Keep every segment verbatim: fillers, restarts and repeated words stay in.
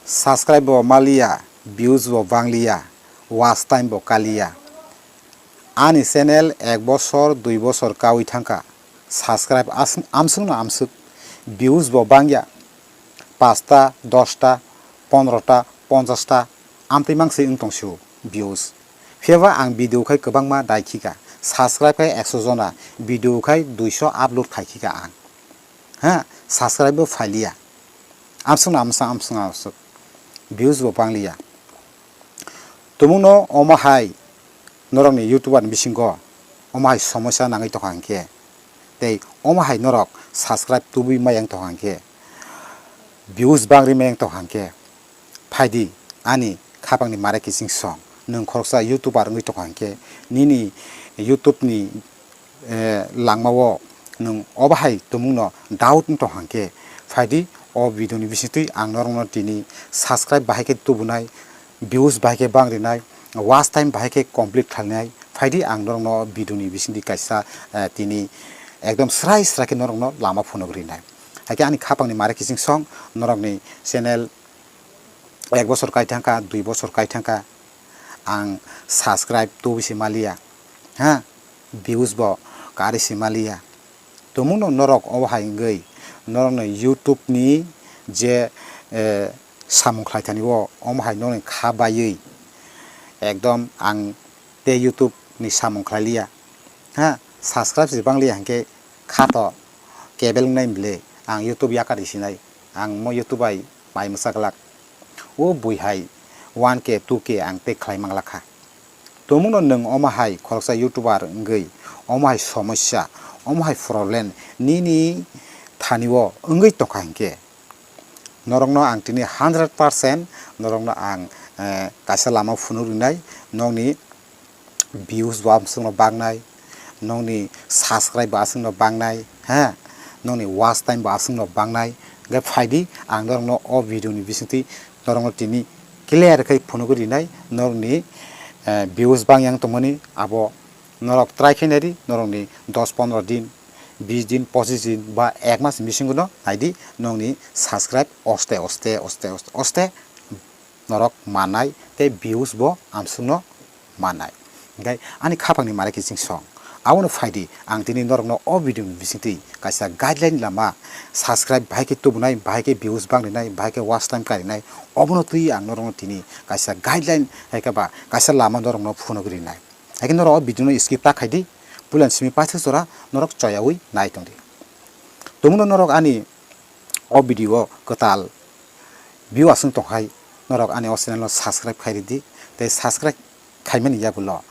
Subscribe bo maliya, views bo bangliya, watch time bo kaliya. Ani channel ek bosor, dui bosor kawi thangkha. Subscribe as-, amswkno amswk. Views bo bangya. Pasta, dosta, pondrota, ponchasta, amtwi mangsi wng tongsio views. Phiyaba ang video khai kwbangma daikhika. Subscribe khai ekso jona, video khai duiso upload khaikhika ang. Ha, subscribe bo phailiya. Amswkno amswk, amswkno amswk. Views bo bangliya. Tumungno omo hai norokni YouTuber ni bisingo omo hai somosya nangwi tongkha hinkhe, tei omo hai norok subscribe tubui mayang tongkha hinkhe, views bangri mayang tongkha hinkhe, phaidi ani khapangni mare kiching song. Nwng khoroksa YouTuber wngwi tongkha hinkhe, nini YouTube ni eh, langmao nwng obo hai tumungno doubt wng tong hang khe, phaidi o video ni bisingtwi ang norokno tini subscribe bahai khe tubunai, views bahai khe bangrinai, watch time bahai khe complete khlainai, phaidi ang norokno video ni bisingtwi kaisa, eh, tini ekdom srai srai khe norokno lama phunuk rinai. Hai khe ani khapangni mare kiching song norokni channel ek bosor kai thangkha, dui bosor kai thangkha, ang subscribe tubui se maliya, ha, views bo karwi se maliya. Tumungno norok obo hai wngwi norokno YouTube ni je, eh, samung khlai thani o omo hai norokni kha baiwi ekdom ang tei YouTube ni samung khlai liya, ha, subscribe se bang liya hinkhe kha to kebel wngnai bwle, ang YouTube yakar sinai, ang mo YouTube bai mai mwsa glak. O bui hai one K, two K ang tei khlai mang lakha. Tumungno nwng omo hai khoroksa YouTuber wngwi omo hai somosya, omo hai problem nini thani o wngwi tongkha hinkhe, norokno ang tini hundred percent norokno ang, eh, kaisa lama phunuk rinai, nokni views bo aswkno bangnai, nokni subscribe bo aswkno bangnai, ha, nokni watch time bo aswkno bangnai. Hwnkhe phaidi ang norokno o video ni bisingtwi norokno tini clear khe phunugwi rinai, norokni, eh, views bang yang tongmani abo norok try khe naidi, norokni dos pondro din, bis din, pochis din ba ek mas bisingo no naidi, nokni subscribe oste oste oste oste oste norok manai tei views bo amsukno manai. Hingkhe ani khapangni mare kiching song. Abono phaidi, ang tini norokno o video ni bisingtwi kaisa guideline lama, subscribe bahai khe tubunai, bahai khe views bangrinai, bahai khe watch time karinai, obono twi ang norokno tini kaisa guideline hai khe ba kaisa lama norokno phunugwi rinai. Hai khe norok o video no skip ta khaidi, puila ni simi paithak jora norok choyaui nai tongdi. Tumungno norok ani o video o kwtal view aswk tongkhai, norok ani o channel no subscribe khai ridi, tei subscribe khaimani yagulo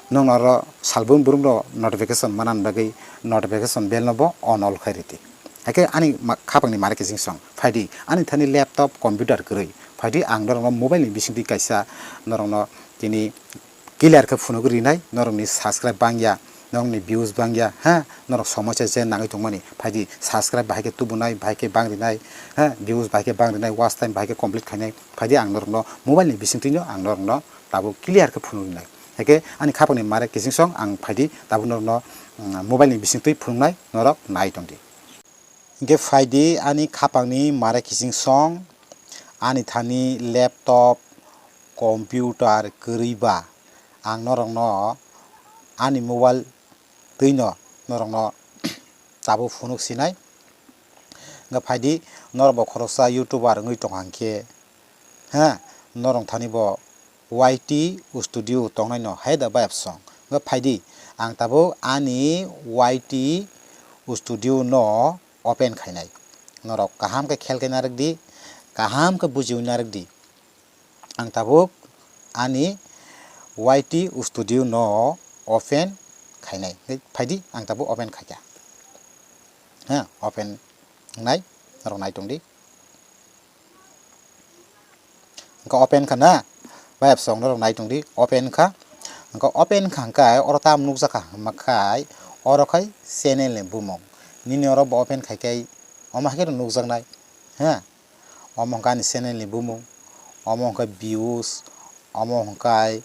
nwng oro salbrum brum rok notification manani bagwi notification bell no bo on all khai ridi. Hai khe ani ma-, khapangni mare kiching song phaidi, ani thani laptop, computer kwrwi, phaidi ang norokno mobile ni bisingtwi kaisa norokno tini clear khe phunugwi rinai, norokni subscribe bangya, norokni views bangya, ha, norok somosya je nangwi tongmani, phaidi subscribe bahai khe tubunai, bahai khe bangrinai, ha, views bahai khe bangrinai, watch time bahai khe complete khainai, phaidi ang norokno mobile ni bisingtwino ang norokno tabuk clear khe phunugwi rinai. Hai khe ani khapangni mare kiching song ang phaidi tabuk norokno, mm, mobile ni bisingtwi phunuknai norok nai tongdi. Hingkhe phaidi ani khapangni mare kiching song, ani thani laptop, computer kwrwi ba ang norokno ani mobile twino norokno tabuk phunuk sinai. Hingkhe phaidi norokbo khoroksa YouTuber wngwi tongkha hinkhe, ha, norok thani bo Y T Studio tongnaino hai da bayapsong. Hwnkhe phaidi, ang tabuk ani Y T Studio no open khainai. Norok kaham khe khel khe narwkdi, kaham khe bujiui narwkdi. Ang tabuk ani Y T Studio no open khainai. Hwnkhe phaidi, ang tabuk open khaikha. Ha, open wngnai, norok nai tongdi. Hwnkhe open kha na, bayapsong norok nai tongdi, open kha. Hwnkhe open kha hwnkhe oro tamo nukjakha hwnkhe, oro khai channel ni bumung. Nini oro bo open khai khai omo hai khe nukjaknai, ha? Omo hwnkhe ani channel ni bumung, omo hwnkhe views, omo hwnkhe,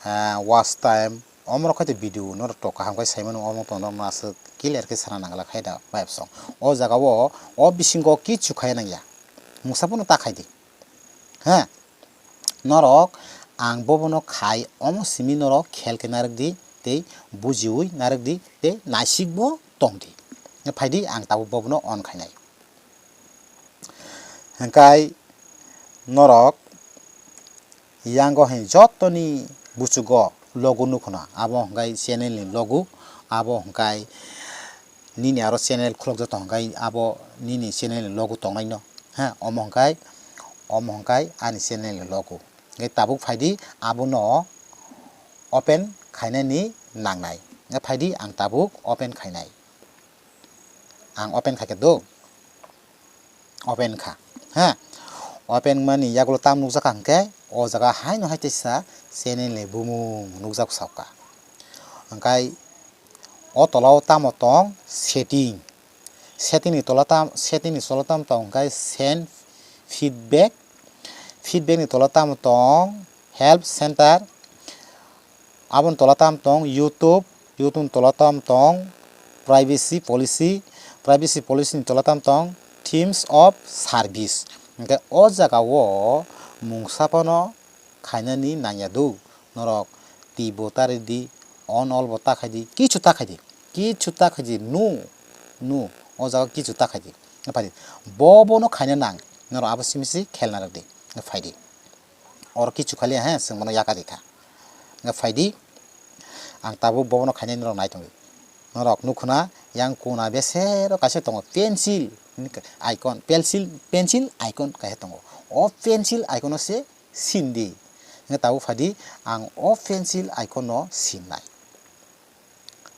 ah, watch time, omorok khai video norok to kaham khai saimano, omo to norok no aswk clear khe sana nangla khai da bayapsong. O jaga o, o bisingo kichu khai nangya, mungsa phano ta khai di. He, norok ang bobono khai, omo simi norok khel khe narwk di, tei bujiwi narwk di, tei naisik bo tong di. Phai di, ang tabuk bobono on khainai. Hwnkhe norok yango hai jotoni buchugo logo nukho na, abo hwnkhe channel ni logo, abo hwnkhe nini aro channel khulokjak tong hwnkhe abo nini channel ni logo tongnaino, ha, omo hwnkhe, omo hwnkhe ani channel ni logo. Hwnkhe tabuk phai di, abono open khainani nangnai. Hwnkhe phai di, ang tabuk open khainai. Ang open khaikhe do. Open kha. Ha. Open mani yagulo tam nukjak ang khe, o jaga haino hai teisa channel ni bumung nukjak sauka. Hwnkhe o tola o tamo tong setting. Setting ni tola tam, setting ni tola tam tong hwnkhe send feedback. Feedback ni tola tamo tong help center. Aboni tola tam tong YouTube, YouTube ni tola tam tong privacy policy, privacy policy ni tola tam tong terms of service. Hwnkhe o jaga o mungsa phano khainani nangya do, norok tibo tari di, on all bo ta khai di, kichu ta khai di, kichu ta khai di, no, no, o jaga kichu ta khai di. Phai di, bo bono khaina nang, norok abo simi si khel narwk di, phai di. Oro kichu khaliya he, chwng bono yakarwi kha. Hwnkhe phai di, ang tabuk bobono khainai norok nai tongdi. Norok nukho na, yang kona besero kaisa tongo, pencil icon, pencil, pencil icon kaisa tongo. O pencil icon o se sin di. Hwnkhe tabuk phai di, ang o pencil icon no sinnai.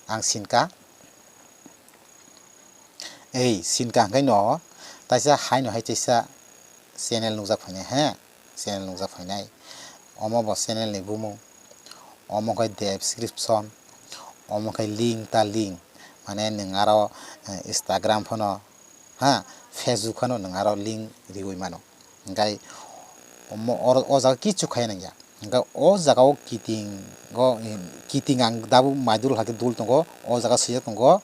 Ang sinkha. Ei, sinkha hwnkhe no, taisa haino hai teisa channel nukjak phainai he, channel nukjak phainai. Omo bo channel ni bumung. Omo khe description. Omo khe link ta link. Mane nwng aro, eh, Instagram phano, ha, Facebook phano nwng aro link riwi mano. Hwnkhe omo oro, o jaga kichu khaiya nangya. Hwnkhe o jaga o kiting o, kiting ang tabuk mai dul hai khe dul tongo. O jaga swijak tongo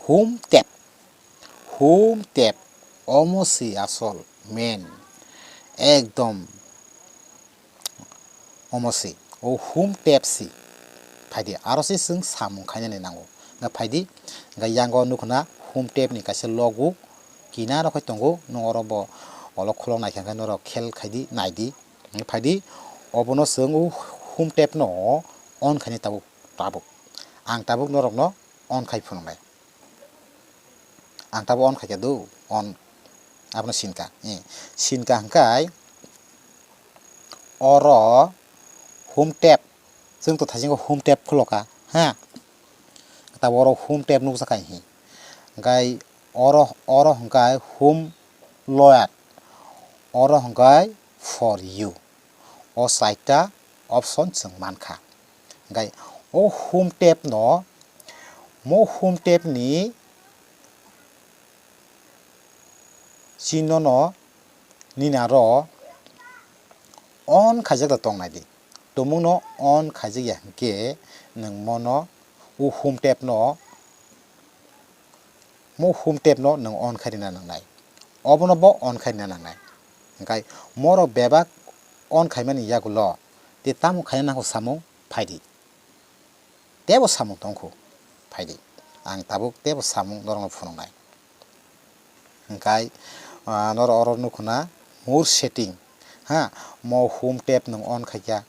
home tab. Home tab. Omo se asol main. Ekdom omo se. O home tab se. Phai di. Aro se chwng samung khainani nango. Hwnkhe phai di. Hwnkhe yango nukho na home tab ni kaisa logo. Kinaro khai tongo, nwng oro bo olok kholok naikha khe norok khel khai di, nai di. Phai di, obono chwng o home tab no on khainai tabuk, tabuk. Ang tabuk norokno on khai phunuknai. Ang tabuk on khaikha do, on. Abono sinkha, eh, sinkha hwnkhe oro home tab, chwng to thaisingo home tab khulokha, ha. Tabuk oro home tab nukjakha hinkhe. Hwnkhe oro, oro hwnkhe home load, oro hwnkhe for you. O chaita option chwng mankha. Hwnkhe o home tab no, mo home tab ni chinno no nini aro on khaijak da tong nai di. Tumungno on khaijak ya hwnkhe nwng mono o home tab no, mo home tab no nwng on khairina nangnai. Obono bo on khairina nangnai. Hwnkhe morok bebak on khaimani yagulo tei tamo khaina nango samung phai di. Teibo samung tongkhu, phai di. Ang tabuk teibo samung norokno phunuknai. Hwnkhe, ah, norok oro nukho na more setting. Ha, mo home tab nwng on khaikha,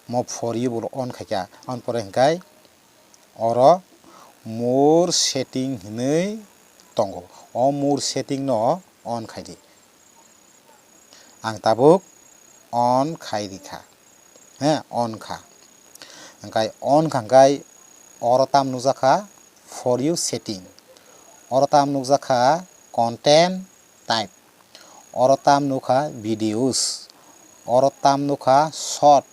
mo for you bo on khaikha. Aboni pore hwnkhe oro more setting hinwi tongo. O more setting no on khai di. Ang tabuk on khai rikha. He, on kha. Hwnkhe on kha hwnkhe oro tam nukjakha for you setting. Oro tam nukjakha content type. Oro tam nukha videos. Oro tam nukha short.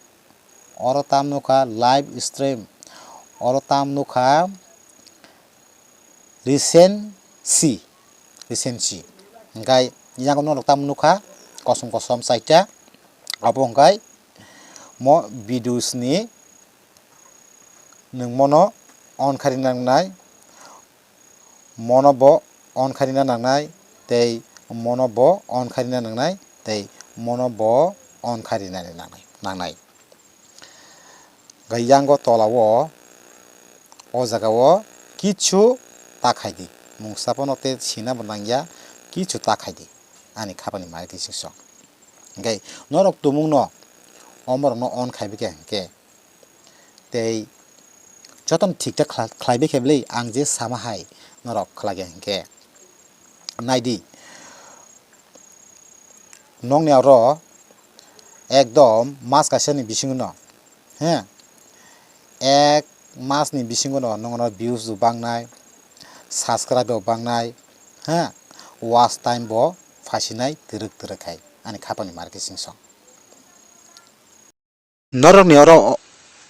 Oro tam nukha live stream. Oro tam nukha recency, recency. Hwnkhe yago norok tamo nukha kosom kosom chaita. Abo hwnkhe mo videos ni nwng mono on kharina nangnai, mono bo on kharina nangnai, tei mono bo on kharina nangnai, tei mono bo on khai rinani nangnai, nangnai. Gai yango tola o, o jaga o kichu ta khai di. Mungsa pono te sina bo nangya, kichu ta khai di. Ani khapani mari twi song. Hingke norok tumung no, omorok no on khai bikhe hingke. Tei jotono thik thak khla-, khlai bikhe bwlwi ang je sama hai norok khlai khe hingke. Naidi, nokni aro ekdom mas kaisa ni bisingo no, he, ek mas ni bisingo no nokno views bo bangnai, subscribe bo bangnai, he, watch time bo phasinai twrwk twrwk hai ani khapang ni mari twi song. Norokni oro o-,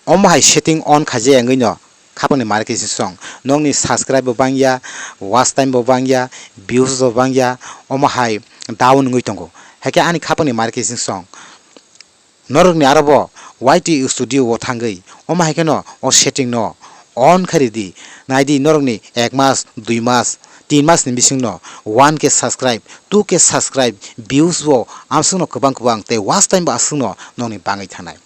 omo hai setting on khaijak wngwi no khapangni mari khe song. Nokni subscribe bo bangya, watch time bo bangya, views bo bangya, omo hai down wngwi tongo. Haikhe ani khapangni mari khe song. Norokni aro bo Y T Studio o thangwi omo hai kheno o setting no on khai ridi. Naidi norokni ek mas, dui mas, tin mas ni bisingno one K subscribe, two K subscribe, views bo amsukno kwbang kwbang tei watch time bo aswkno nokni bangwi thanai.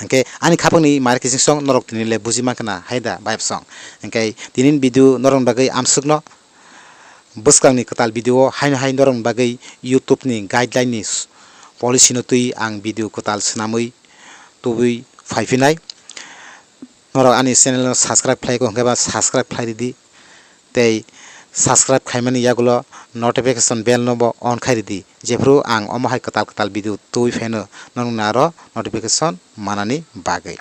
Hingke ani khapangni mari khe song norok tini le buji mankha na hai da bayap song. Hingke tini video norokni bagwi amsukno bwskangni kwtal video haino hai norokni bagwi YouTube ni guideline ni s-, policy no twi ang video kwtal swnamwi tubui phaiphinai. Norok ani channel no subscribe khlai kho hwnkhe ba subscribe khlai ridi. Tei subscribe khaimani yagulo notification bell no bo on khai ridi. Jephru ang omo hai kwtal kwtal video tubui pheno norokni aro notification manani bagwi.